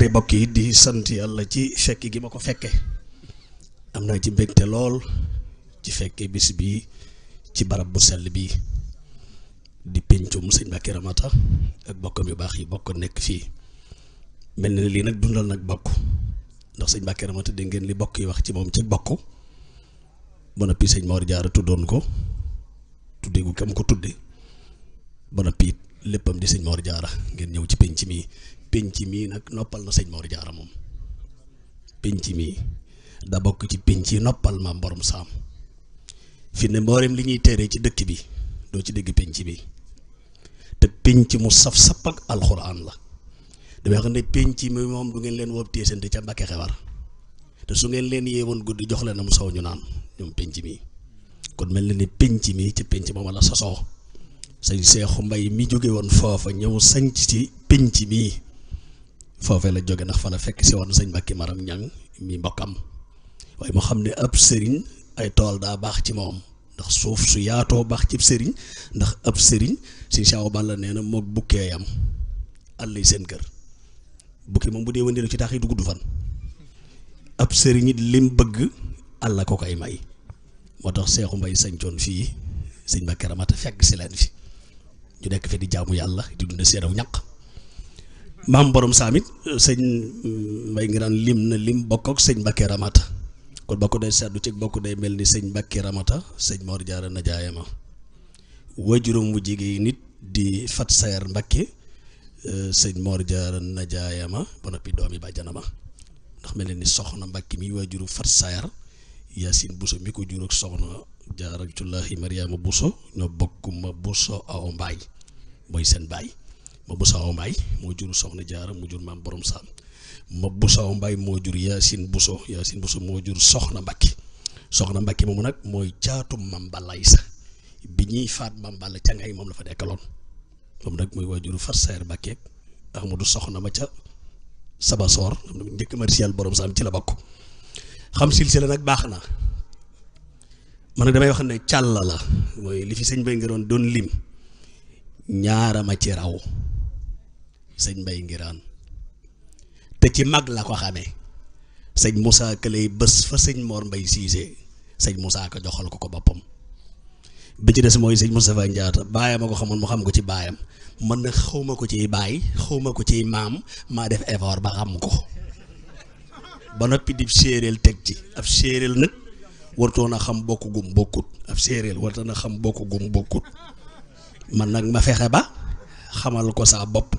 tey bokk yi di sant yàlla ci fekk gi ma ko fekke am naa ci mbégte lool ci fekke bis bi ci barab bu sell bi di pencum sëñ Mbàkke Ramata ak bokkam yu baax yi bokk nekk fii mel na lii nag dundal nag bokk ndax sëñ Mbàkke Ramata dégg ngeen li bokk yi wax ci moom ci bokk ba noppi sëñ Mor Jaara tuddoon ko tudde gu kam ko tudde ba noppi it léppam di sëñ Mor Jaara ngeen ñëw ci penc mii nag noppal na sëñ Mor Jaara moom penc mii da bokk ci penc yi noppal maam borom saam fi ne mboolem li ñuy téere ci dëkk bi doo ci dégg penc bi te penc mu saf-sap ak alxuraan la damay xam ne penc mi moom du ngeen leen woob téesante ca Mbàkke Xewar te su ngeen leen yeewoon guddi jox leen am soow ñu naan ñoom penc mi kon mel na ni penc mi ci penc moom la sosoo sëñ Seexu Mbay mi jóge woon foofa ñëw sanc ci penc mi foofee la jóge ndax fa la fekk si woon sëñ Mbàkke Maram Ñang mi mbokkam waaye moo xam ne ab sëriñ ay tool daa baax ci moom ndax suuf su yaatoo baax ci sëriñ ndax ab sëriñ si Saaw Balla nee na mook bukkee yam àll yi seen kër bukki moom bu dee wëndeelu ci tax yi du gudd fan ab sëriñ it lim bëgg àll ko koy may moo tax Seexu Mbay sañcoon fii sëñ Mbàkke Ramata fekk si leen fi ñu nekk fi di jaamu yàlla di dund seeraw ñaq maam borom saamit sëñ Mbay ngi daan lim na lim bokk ak sëñ Mbàkke Ramata kon bokk day seddu ci bokk day mel ni sëñ Mbàkke Ramata sëñ Mor Jaara najaayama wajuram wu jigéen nit di Fat Sayar Mbàkke sëñ Mor Jaara najaayama ba noppi doomi bàjjanama ndax mel ni soxna Mbàkke mi wajuru Fat Sayar Yaasin Buso mi ko jur ak soxna Jaaratullaahi Mariama Buso ñoo bokk ma Buso aw mbaay mooy seen baay ma Buso aw mbaay moo jur soxna Jaara mu jur maam borom saam ma Buso aw mbaay moo jur Yaasin Buso moo jur soxna Mbàkke moomu nag mooy caatum Mam Balla Isa bi ñuy faat Mam Balla ca ngay moom la fa dekkaloon moom nag mooy waajuru Fat Sayar Mbàkke Ahmadu soxna ma ca Sabasoor njëkk martial borom saam ci la bokk xam silsila nag baax na man nag damay wax ne càll la mooy li fi sëñ Mbay Ngiraan doon lim ñaara ma ci raw sëñ Mbay Ngiraan te ci mag la ko xamee sëñ Moussa ka lay bés fa sëñ Mor Mbay Siise sëñ Moussa ka joxal ko boppam bi ci des mooy sëñ Moustapha Ndiatta baayam a ko xamoon mu xam ko ci baayam man nag xawma ko ciy baay xawma ko ciy maam maa def effort ba xam ko ba noppi di séeréel teg ci ab séeréel nag wartoon a xam bokk gum bokkut ab séeréel wartoon a xam bokk gum bokkut man nag ma fexe ba xamal ko saa bopp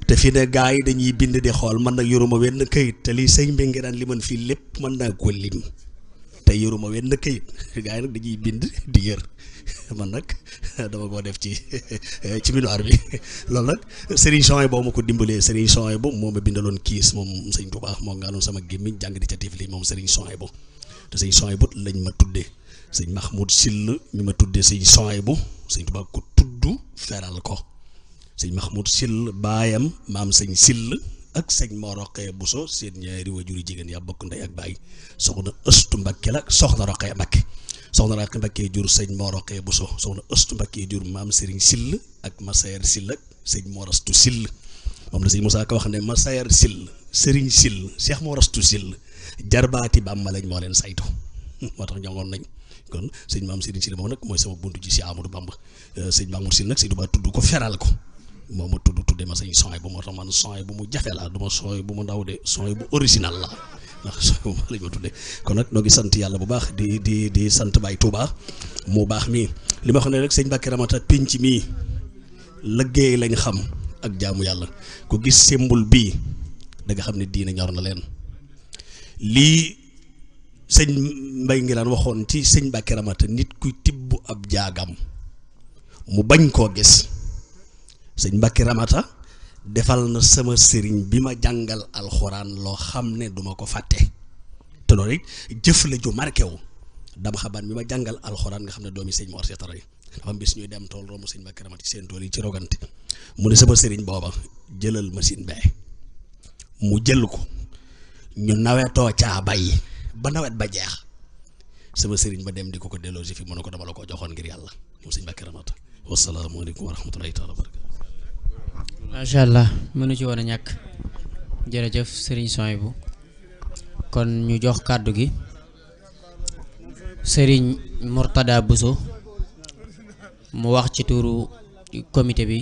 te fi ne gaa yi dañuy bind di xool man nag yoruma wenn këyit te lii sëñ bi ngi daan li man fii lépp mën naa ko lim te yoruma wenn këyit gaa yi nag dañuy bind di yër man nag dama koo def ci minuwaar bi loolu nag Serigne Souhaïbou boo ma ko dimbalee Serigne Souhaïbou moo ma bindaloon kiis moom sëñ Tuubaa moo ngaanoon sama gémmiñ jàng di ca tifli moom Serigne Souhaïbou te sëñ Souhaïbou lañ ma tuddee sëñ Mahmoud Sill mi ma tuddee sëñ Souhaïbou sëñ Tuubaa ko tudd feral ko sëñ Mahmoud Sill baayam maam sëñ Sill ak sëñ Moroqee Buso seen ñaari wajuri jigéen yaa bokk ndey ak baay soxna Ëstu Mbakke la soxna Roqee Mbakke soxna Roqee Mbakke jur sëñ Moroqee Buso soxna Ëstu Mbakke jur maam Serigne Sill ak Masayer Sill ak sëñ Morastu Sill moom la sëñ Moussa Ka wax ne Masayer Sill Serigne Sill Cheikh Morastu Sill jarbaati Bàmba lañ moo leen saytu moo tax ñongoon nañ kon sëñ maam Serigne Sill moom nag mooy sama buntu ci si Amadou Bamba sëñ Mamour Sill nag sëñ Tuubaa tudd ko feral ko moo ma tudde ma sëñ Souhaïbou moo tax man Souhaïbou bu mu jafe laa du ma Souhaïbou bu mu ndaw de Souhaïbou bu original la ndax Souhaïbou lañ ma tudde kon nag noo ngi sant yàlla bu baax di sant Baay Touba mu baax mii li ma xam ne rek sëñ Mbàkke Ramata pinc mii liggéey lañ xam ak jaamu yàlla ku gis symbole bii da nga xam ne diine ñor na leen lii sëñ Mbay Ngiraan waxoon ci sëñ Mbàkke Ramata nit kuy tibb ab jaagam mu bañ koo gis sëñ Mbàkke Ramata defal na sama sëriñ bi ma jàngal alxuraan loo xam ne duma ko fàtte te loolu it jëf la ju marqué wu dama xaban bi ma jàngal alxuraan nga xam ne doomi sëñ Mor Seetara yi dafa am bis ñuy dem tool romb sëñ Mbàkke Ramata ci seen tool yi ci rogante mu ne sama sëriñ booba jëlal machine bee mu jël ko ñu nawetoo caa bay ba nawet ba jeex sama sëriñ ba dem di ko delloosi fi mu ne ko dama la ko joxoon ngir yàlla moom sëñ Mbàkke Ramata wasalaamaaleykum wa rahmatullahi taala wa barakatu macha allah mënu ci woon a ñàkk jërëjëf Serigne Souhaïbou kon ñu jox kàddu gi Serigne Mourtada Bousso mu wax ci turu comité bi